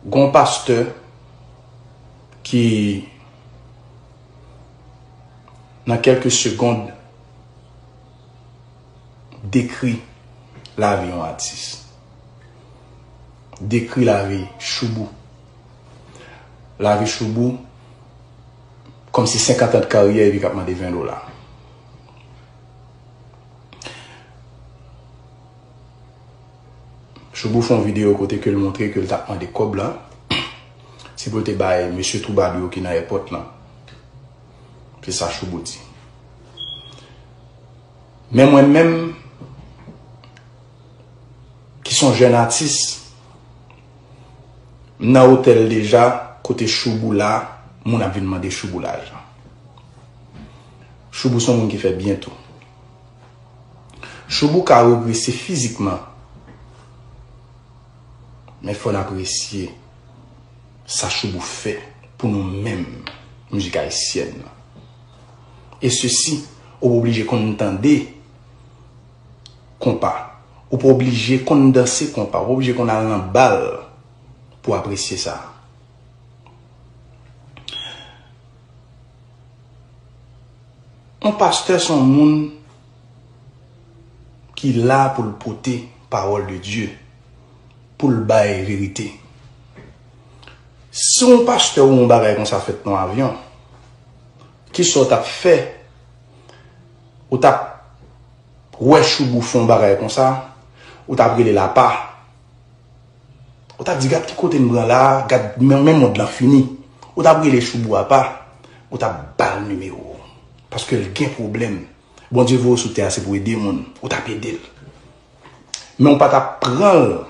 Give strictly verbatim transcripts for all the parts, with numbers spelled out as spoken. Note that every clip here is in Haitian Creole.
Gon pastè ki nan kèlke segond dekri lavi yon atis. Dekri lavi Shoubou. Lavi Shoubou, kòmsi senkant an de karyè epi k ap mande ven dola. Shoubou fè yon videyo kote ke l montre ke l t ap mande kòb la. Se pou l te bay mesye twoubadou yo ki nan èpòt lan. Se sa Shoubou di. Men mwen menm, ki se yon jèn atis, m nan otèl deja, kote Shoubou la, moun ap vin mande Shoubou lajan. Shoubou se yon moun ki fè byen tou. Shoubou ka regrese fizikman, men fò n apresye sa Shoubou fè pou nou menm mizik ayisyèn nan. E sesi, ou pa oblije konn tande konpa, ou pa oblije konn danse konpa, ou pa oblije konn al nan bal pou apresye sa. Yon pastè se yon moun ki la pou l pote pawòl de Dye, pou l bay verite. Si yon pastè ou yon bagay konsa fèt nan yon avyon, kisa w t ap fè? Ou t ap wè Shoubou fè yon bagay konsa, ou t ap rele l apa. Ou t ap di, "Gad ki kote n pran la, gad men, men mond lan fini." Ou t ap rele Shoubou apa, ou t ap ba l nimewo w. Paske l gen pwoblèm. Bondye voye w sou tè a, se pou ede moun. Ou t ap ede l. Men ou pa t ap pran l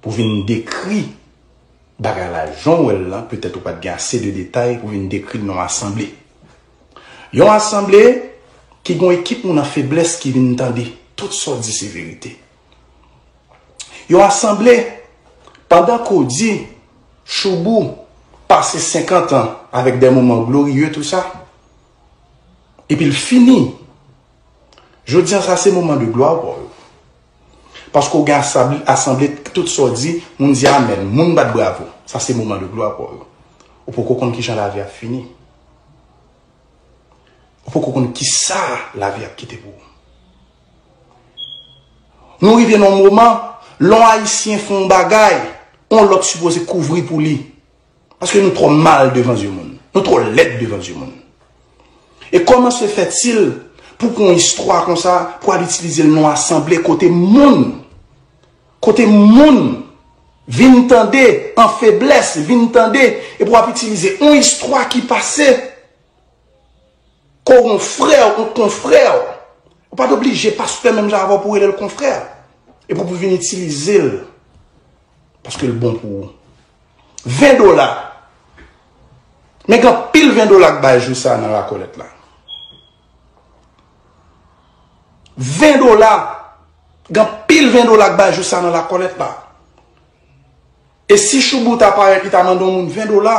pou vin dekri bagay la jan w wè l lan, petèt ou pa t gen ase de detay pou vin dekri l nan yon asanble. Yon asanble ki gen yon ekip moun an feblès ki vin tande tout sa w di se verite. Yon asanble, pandan ke w di Shoubou pase senkant an avèk de moman gloriye, tou sa, epi l fini. Jodi a, sa se moman de glwa pa w yo. Paske w gen asanble, tout sa w di, moun di amèn, moun bat bravo. Sa se moman de glwa pa w yo. Ou poko konn kijan lavi ap fini. Ou poko konn kisa lavi ap kite pou ou. Nou rive nan yon moman, lè yon Ayisyen fè yon bagay, yon lòt sipoze kouvri pou li. Paske nou twò mal devan zye moun. Nou twò lèd devan zye moun. E kòman se fètil pou pran yon istwa konsa, pou al itilize l nan yon asanble kote moun, kote moun vin tande an feblès, vin tande, epi w ap itilize yon istwa ki pase, ke w yon frè, yon konfrè, ou pa t oblije pastè menm jan avè w pou w rele l konfrè. Epi w vin itilize l. Paske l bon pou ou. Ven dola. Men gen anpil ven dola k bay jou sa nan lakòlèt la. Ven dola. Gen anpil ven dola k bay jou sa nan lakòlèt la. E si Shoubou ta parèt, li ta mande yon moun ven dola,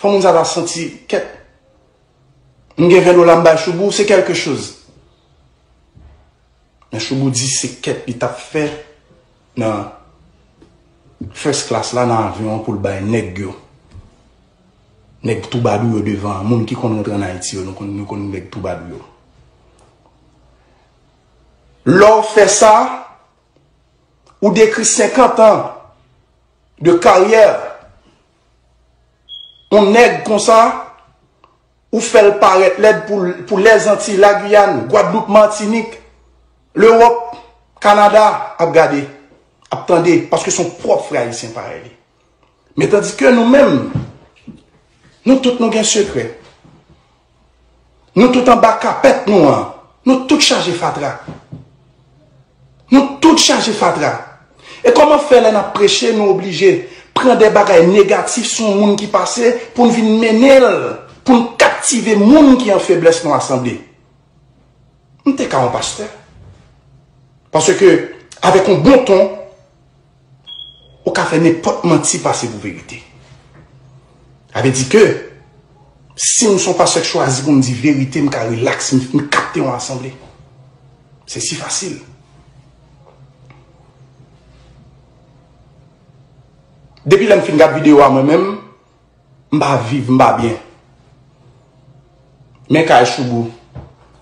fò moun sa ta santi, kèt. M gen ven dola m bay Shoubou, se kèlke choz. Men Shoubou di se kèt li t ap fè nan first class la, nan avyon an pou l bay nèg yo. Nèg twoubadou yo devan an, moun ki konn rantre ann Ayiti yo, nou konn, nou konn nèg twoubadou yo. Lè w fè sa, ou dekri senkant an de karyè yon nèg konsa, ou fè l parèt lèd pou, pou Lèzantiy, Lagiyàn, Gwadloup, Matinik, Lewòp, Kanada ap gade, ap tande, paske se yon pwòp frè ayisyen parèy li. Men tandis ke nou menm, nou tout nou gen sekrè. Nou tout anba kapèt nou an, nou tout chaje fatra. Nou tout chaje fatra. E kòman fè lè n ap preche, nou oblije pran de bagay negatif sou yon moun ki pase pou n vin mennen l, pou n kaptive moun ki an feblès nan asanble? M te ka yon pastè. Paske, avèk yon bon ton, ou ka fè nenpòt manti pase pou verite. Sa vle di ke, si m se yon pastè k chwazi pou m di verite, m ka rilaks, m, m kapte yon asanble. Se si fasil. Depi lè m fin gad videyo a, mwen menm, m pa viv, m pa byen. Men kay Shoubou,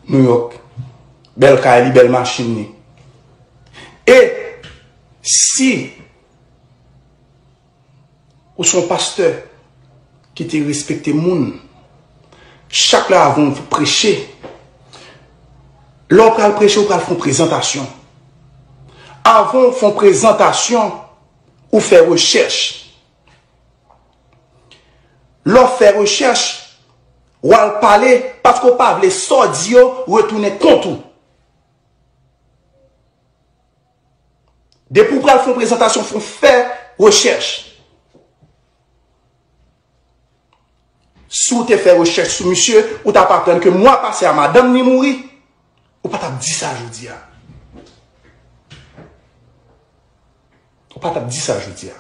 New York. Bèl kay li, bèl machin li. E si ou se yon pastè ki te respekte moun, chak lè avan w preche, lè w pral preche, ou pral fè yon prezantasyon. Avan w fè yon prezantasyon, ou fè rechèch. Lè w fè rechèch, w al pale, paske w pa vle sa w di yo retounen kont ou. Depi w pral fè yon prezantasyon, fò w fè rechèch. Si w te fè rechèch sou misye, ou t ap aprann ke mwa pase a, madanm li mouri, ou pa t ap di sa jodi a. Ou pa t ap di sa jodi a.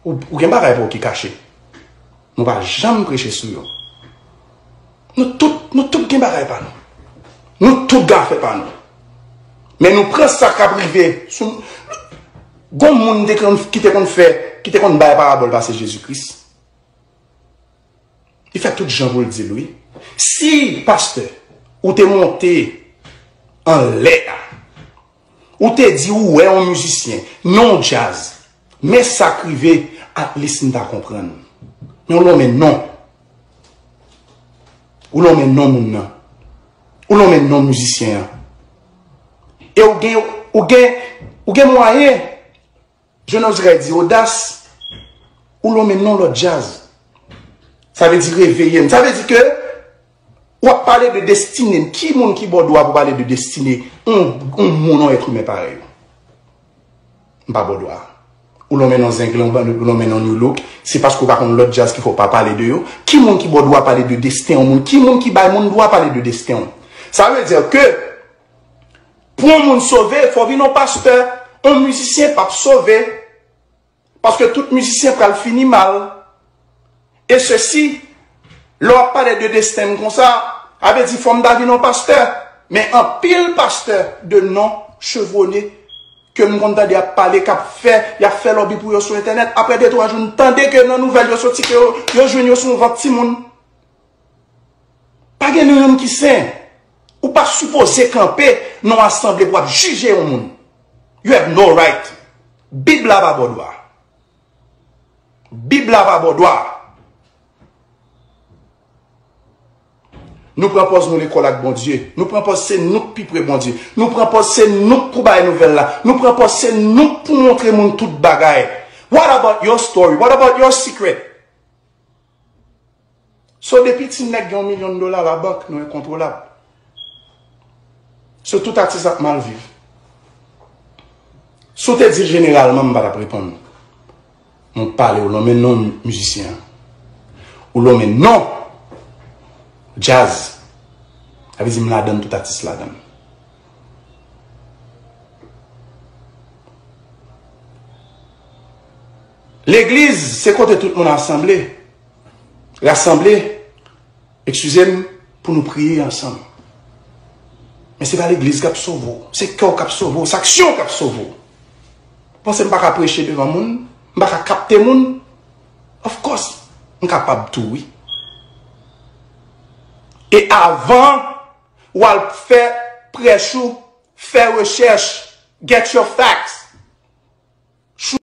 Ou, ou gen bagay pa w ki kache. Nou pa janm preche sou yo. Nou tout, nou tout gen bagay pa nou. Nou tout gen afè pa nou. Men nou pran sa k ap rive sou, gon moun te konn, ki te konn fè, ki te konn bay parabòl pase Jezi Kris. Li fè tout jan pou l di l, wi. Si, pastè, ou te monte anlè a, ou te di ou wè yon mizisyen, non djaz, men sa k rive, at least m ta konprann. Men ou lonmen non. Ou lonmen non moun nan. Ou lonmen non mizisyen an. E ou gen, ou gen, ou gen mwayen, je n'oserais dire odas, ou lonmen non lòt djaz. Sa vle di reveye m. Sa vle di ke w ap pale de destine m. Ki moun ki ba w dwa pou pale de destine yon, yon moun, yon èt imen parèy ou? M pa ba w dwa. Ou lonmen non Zenglen, ou lonmen non New Look. Se paske w pa konn lòt djaz ki fè w pa pale de yo. Ki moun ki ba w dwa pale de desten yon moun? Ki moun ki bay moun dwa pale de desten w? Sa vle di ke pou yon moun sove, fò w vin yon pastè. Yon mizisyen p ap sove. Paske tout mizisyen pral fini mal. E sesi, lè w ap pale de desten m konsa, a vle di fò m ta vin yon pastè. Men anpil pastè de non chevronné ke m konn tande ap pale, k ap fè, y ap fè lòbi pou yo sou entènèt. Apre de twa jou, n tande ke nan nouvèl yo soti ke yo, yo jwenn yo sou yon vant timoun. Pa gen nou youn ki sen. Ou pa sipoze kanpe nan yon asanble pou w ap jije yon moun. You have no right. Bib la pa ba w dwa. Bib la pa ba w dwa. Nou pran pòz nou lekòl ak Bondye. Nou pran pòz se nou k pi pre Bondye. Nou pran pòz se nou k pou bay nouvèl la. Nou pran pòz se nou k pou montre moun tout bagay. What about your story? What about your secret? So, depi ti nèg gen yon milyon dola labank, nou enkontwolab. So, tout atis ap mal viv. Si w te di l jeneralman, m pa t ap reponn. Mwen pale, ou lonmen non mizisyen an. Ou lonmen non djaz. Sa vle di m ladann, tout atis ladann. Legliz, se kote tout moun asanble. Rasanble, eskize m, pou nou priye ansanm. Men se pa legliz k ap sove w, se kè w k ap sove w, se aksyon w k ap sove w. Ou panse m pa ka preche devan moun? M pa ka kapte moun? Of course, m kapab tou, wi. E avan w al fè prèch ou, fè rechèch, get your facts.